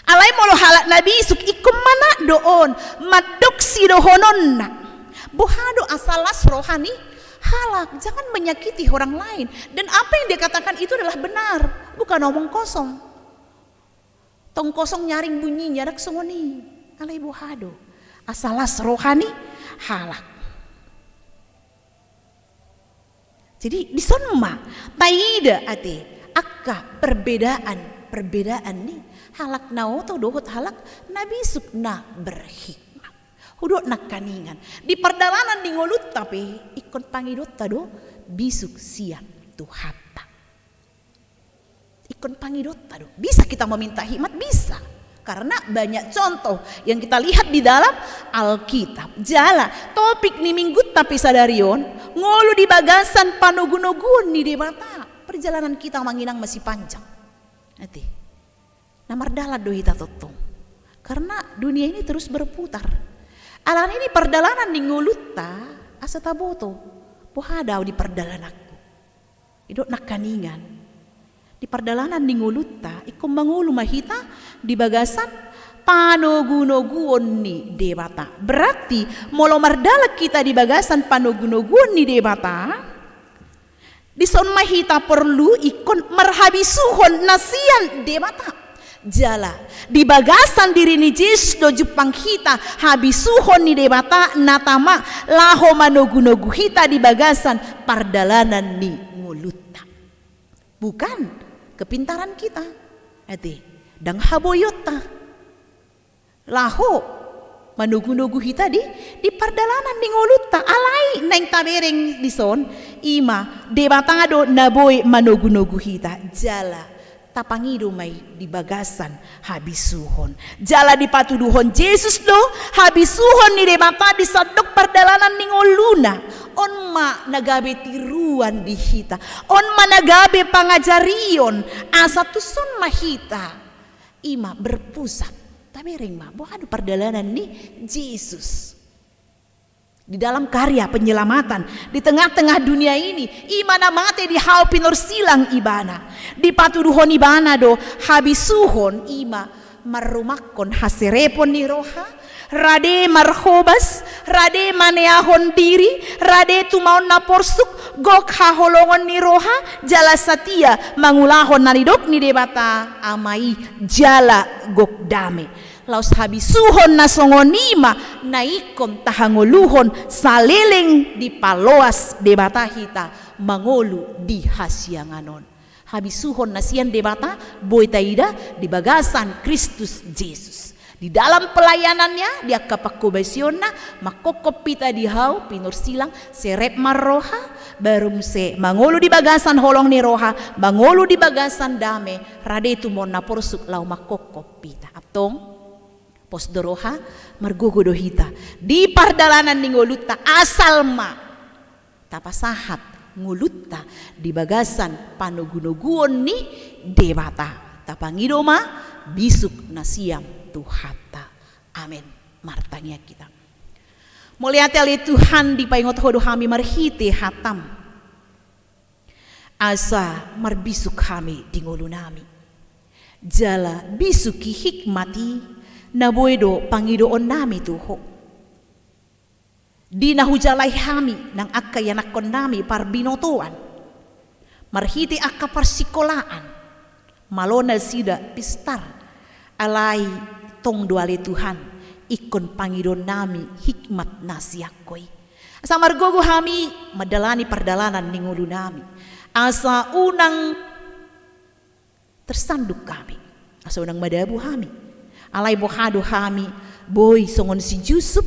Alai molo halak na bisuk ingkon manat do on, mandok sidohononna. Boha do asa las roha ni halak, jangan menyakiti orang lain. Dan apa yang dia katakan itu adalah benar, bukan omong kosong. Tong kosong nyaring bunyinya, ndang songon i. Alai boha do asa las roha ni halak. Jadi dison ma taida ate angka perbedaan, perbedaan ni halak na oto dohot halak na bisuk na berhikmat. Hudok nangkaningan di pardalanan ni ngolunta pe ingkon pangidonta do bisuk sian Tuhanta. Ingkon pangidonta do. Bisa kita meminta hikmat? Bisa. Karena banyak contoh yang kita lihat di dalam Alkitab. Jala, topik ni minggunta pe sadari on, ngolu di bagasan panogunoguon ni Debata. Perjalanan kita ma inang masih panjang. Ate. Na mardalan do hita tongtong. Karena dunia ini terus berputar. Alani i di pardalanan ni ngolunta, asa taboto, boha do au di pardalananku. Didok nangkiningan, di pardalanan ni ngolunta, ingkon mangolu ma hita di bagasan panogunoguon ni Debata. Berarti, molo mardalan hita di bagasan panogunoguon ni Debata, dison ma hita porlu ingkon marhabisuhon na sian Debata. Jala, di bagasan diri ni Jesus do jumpang hita habisuhon ni Debata na tama laho manogunogu hita di bagasan pardalanan ni ngolunta. Bukan kepintaran kita. Ate, ndang haboionta. Laho manogunogu hita di, di pardalanan ni ngolunta. Alai naeng tabereng dison, i ma Debata do na boi manogunogu hita. Jala tapangido ma i di bagasan habisuhon. Jala dipatuduhon Jesus do habisuhon ni Debata di sandok pardalanan ni ngoluna. On ma na gabe tiruan di hita. On ma na gabe pangajarion. Asa tuson ma hita. I ma berpusat. Tabereng ma, boha do pardalanan ni Jesus di dalam karya penyelamatan di tengah-tengah dunia ini. I ma na mate di hau pinarsilang ibana. Dipatuduhon ibana do habisuhon, i ma marrumangkon haserepon ni roha, rade marhobas, rade maneahon diri, rade tumaon na porsuk, gok haholongon ni roha, jala satia mangulahon na nidok ni Debata Ama i, jala gok dame. Laos habisuhon na songon i ma na ingkon tahangoluhon saleleng dipaloas Debata hita mangolu di hasiangan on. Habisuhon na sian Debata boi taida di bagasan Kristus Jesus. Di dalam pelayanannya, di angka pangkobasionna, mangkophop hita di hau pinarsilang, serep ma roha, baru muse mangolu di bagasan holong ni roha, mangolu di bagasan dame, rade tumaon na porsuk laho mangkophop hita. Antong, pos do roha, margogo do hita di pardalanan ni ngolunta, asal ma tapasahat ngolunta di bagasan panogunoguon ni Debata. Tapangido ma bisuk na sian Tuhanta. Amen. Martangiang hita. Mauliate ale Tuhan, dipaingot Ho do hami marhite hataM, asa marbisuk hami di ngolunami. Jala bisuk i, hikmat i, na boi do pangidoonnami tu Ho. Di na hujalai hami nang angka ianakkonnami parbinotoan, marhite angka parsikolaan, malo nasida pistar, alai tong do ale Tuhan, ingkon pangidoonnami hikmat na sian Ho i. Asa margogo hami mandalani pardalanan ni ngolunami. Asa unang tersandung hami, asa unang madabu hami. Alai boha do hami, boi songon si Jusup,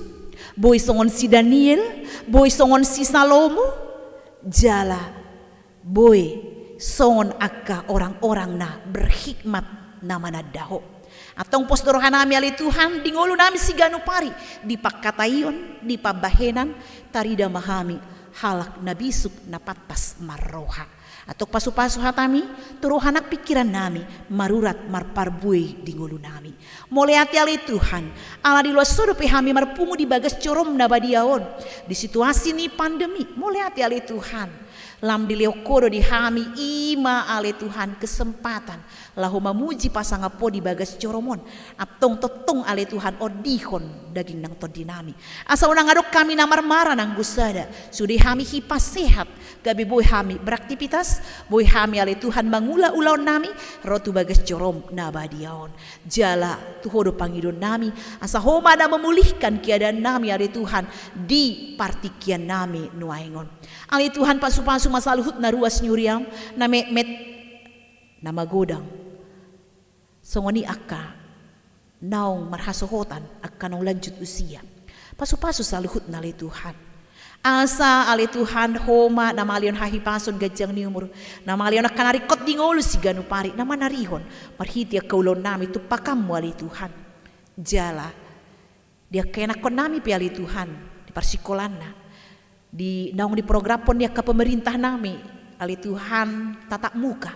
boi songon si Daniel, boi songon si Salomo, jala boi songon angka orang-orang na berhikmat na mananda Ho. Antong pos do rohanami ale Tuhan, di ngolunami siganup ari, di pangkataion, di pambahenan, tarida ma hami halak na bisuk na pantas marroha. Antong pasupasu hataMi tu roha nang pingkirannami, marurat marparbue di ngolunami. Mauliate ale Tuhan, ala di loas Ho dope hami marpungu di bagas joroM na badia on, di situasi ni pandemi. Mauliate ale Tuhan, lam dilehon Ho do di hami, i ma ale Tuhan kesempatan laho mamuji pasangap Ho di bagas joroM on. Antong tongtong ale Tuhan ondihon daging nang tondinami. Asa unang adong hami na marmara nanggo sada, sude hami hipas sehat, gabe boi hami beraktivitas, boi hami ale Tuhan mangula ulaonnami, ro tu bagas joroM na badia on. Jala tu Ho do pangidoonnami, asa Ho ma na memulihkan keadaannami ale Tuhan di partingkiannami nuaeng on. Ale Tuhan, pasupasu ma saluhut na ruas ni huriaM, na metmet, na magodang. Songon i angka naung marhasohotan, angka naung lanjut usia. Pasupasu saluhutna ale Tuhan. Asa ale Tuhan, Ho ma na mangalehon hahipason, ganjang ni umur, na mangalehon angka na ringkot di ngolu siganup ari, na manarihon marhite angka ulaonnami tumpakMu ale Tuhan. Jala di angka ianakkonnami pe ale Tuhan, di parsikolanna, di naung diprogramhon ni angka pemerintah-nami ale Tuhan tatap muka,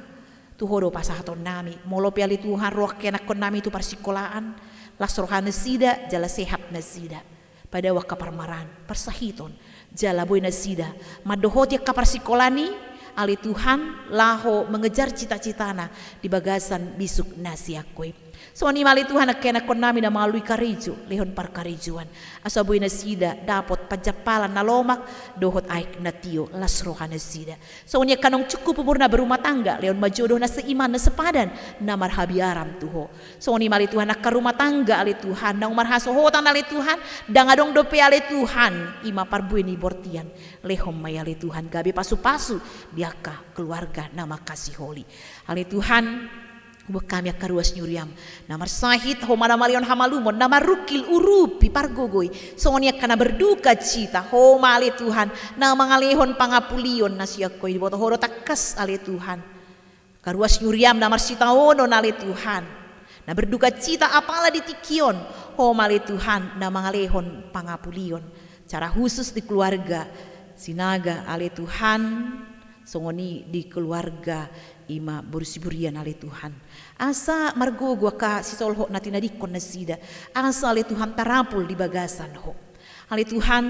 tu Ho do pasahatonnami. Molo pe ale Tuhan ro angka ianakkonnami tu parsikolaan, las roha nasida jala sehat nasida. Padao angka parmaraan, parsahiton, jala boi nasida mandohoti angka parsikolaan i, ale Tuhan, laho mengejar cita-citana di bagasan bisuk na sian Ho i. Songon i ma ale Tuhan angka ianakkonnami na mangalului karejo, lehon parkarejoan, asa boi nasida dapot panjampalan na lomak dohot aek na tio las roha nasida. Songon i angka naung cukup umurna berumah tangga, lehon ma jodoh na seiman, na sepadan, na marhabiaran tu Ho. Songon i ma ale Tuhan angka rumah tangga ale Tuhan naung marhasohotan ale Tuhan, ndang adong dope ale Tuhan i ma parbue ni bortian. Lehon ma i ale Tuhan gabe pasu-pasu di angka keluarga na mangkasiholi. Ale Tuhan, huboan hami angka ruas ni huriaM na marsahit, Ho ma na malehon hamalumon, na marungkil, urupi, pargogoi. Songon i angka na berduka cita, Ho ma ale Tuhan na mangalehon pangapulion na sian Ho i, diboto Ho do tangkas ale Tuhan angka ruas ni huriaM na marsitaonon ale Tuhan, na berduka cita apala di tingki on, Ho ma ale Tuhan na mangalehon pangapulion. Secara khusus di keluarga Sinaga ale Tuhan, songon i di keluarga i ma boru Siburian ale Tuhan. Asa margogo angka sisolhot na tinadingkon nasida, asa ale Tuhan tarapul di bagasan Ho. Ale Tuhan,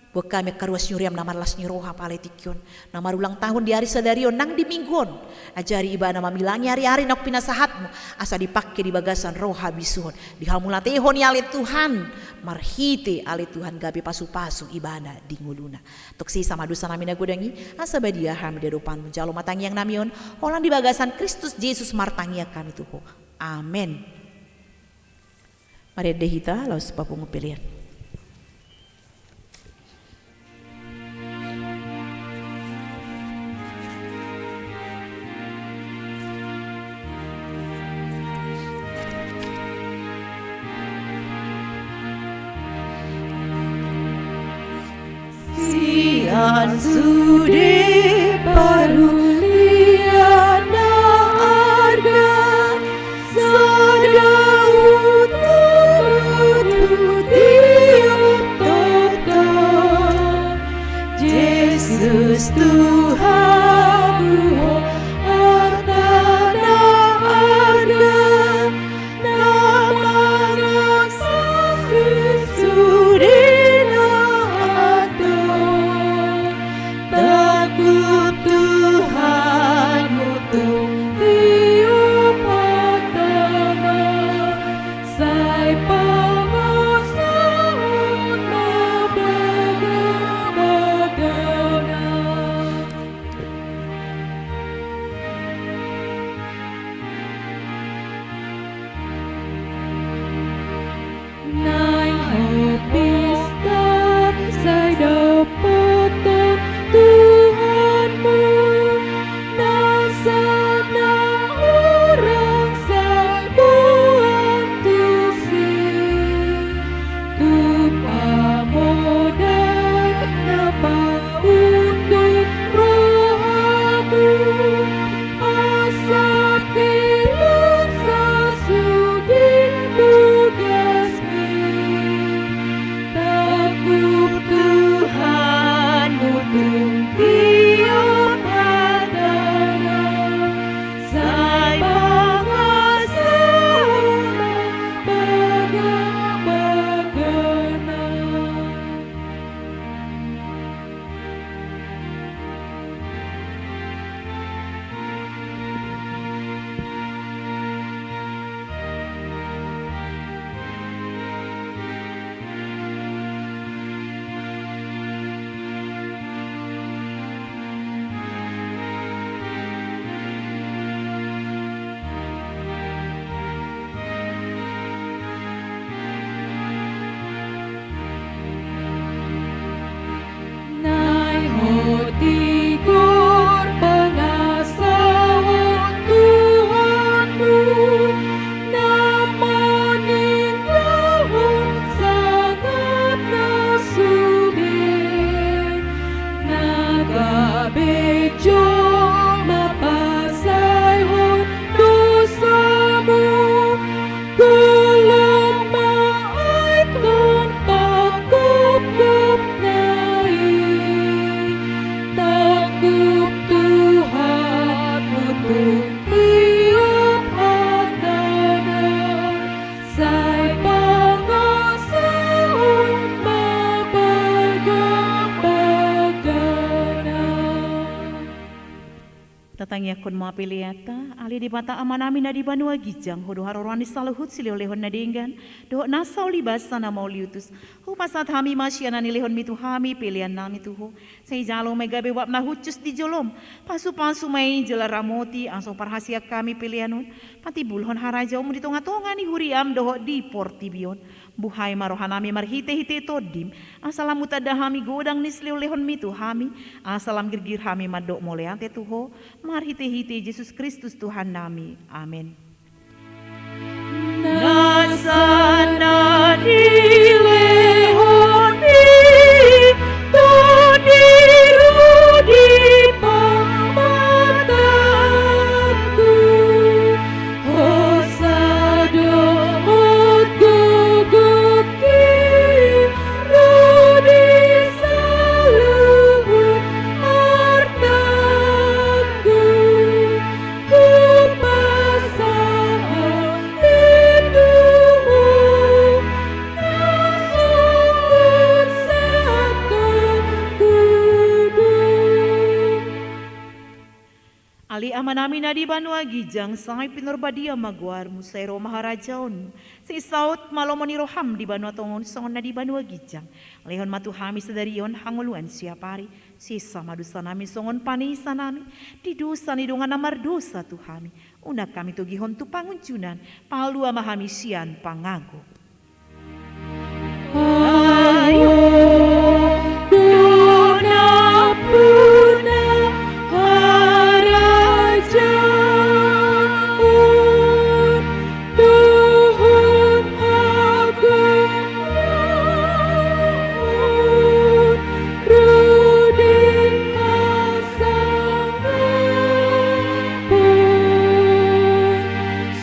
huboan hami angka ruas ni huriaM na marlas ni roha pala di tingki on, na marulang tahun di ari sadari on nang di minggu on. Ajari ibana mamilangi ari-ari naung pinasahatMu, asa dipangke di bagasan roha bisuhon, dihamuliatehon i ale Tuhan, marhite ale Tuhan gabe pasu-pasu ibana di ngoluna. Antong sesa ma dosanami na godang i, asa badia hami di adopanMu. Jalo ma tangiangnami on, holan di bagasan Kristus Jesus martangiang hami tu Ho. Amen. Marende hita laos papungu pelean. Sian sude parulian na arga, sada hututu tiop toto. Jesus Tuhan, Ho arta na arga, na mangasasi sude na ator. Angkon ma peleanta, ale Debata Amanami na di banua ginjang, Ho do haroroan ni saluhut silehonlehon na denggan, dohot nasa uli basa na mauliutus. Hupasahat hami ma sian na nilehonMi tu hami peleannami tu Ho. Sai jalo ma i gabe uap na hushus di jolom. Pasupasu ma i jala ramoti, asa parhaseang hami pelean on patimbulhon harajaonMu di tongatonga ni huriaM dohot di portibi on. Buhai ma rohanami marhitehite TondiM, asa lam hutanda hami godang ni silehonlehonMi tu hami, asa lam girgir hami mandok mauliate tu Ho, marhitehite Jesus Kristus Tuhannami. Amen. Nasa na nilehonMi Tondi ro di pamatangku, hosa dohot gogongki ro di saluhut artangku. Hupasahat i tu Ho, na songon sandok do. Ale Amanami na di banua ginjang, sai pinarbadia ma goarMu, sai ro ma harajaonMu, sai saut ma lomo ni rohaM di banua tonga on songon na di banua ginjang. Lehon ma tu hami sadari on hangoluan siapari. Sesa ma dosanami songon panesanami di dosa ni dongan na mardosa tu hami. Unang hami togihon tu pangunjunan, palua ma hami sian pangago. Ai Ho do nampuna harajaon dohot hagogoon ro di hasangapon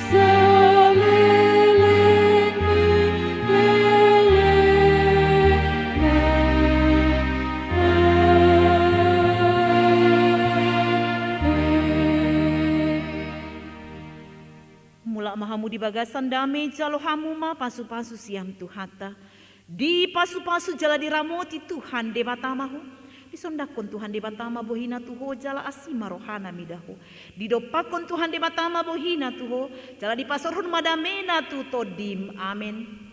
saleleng ni lelengna. Amen. Mulak ma hamu di bagasan dame, jalo hamu ma pasupasu sian Tuhanta. Dipasupasu jala diramoti Tuhan Debata ma ho. Disondangkon Tuhan Debata ma bohiNa tu ho jala asi ma rohaNa mida ho. Didompakkon Tuhan Debata ma bohiNa tu ho jala dipasaorhon ma dameNa tu tondim. Amen.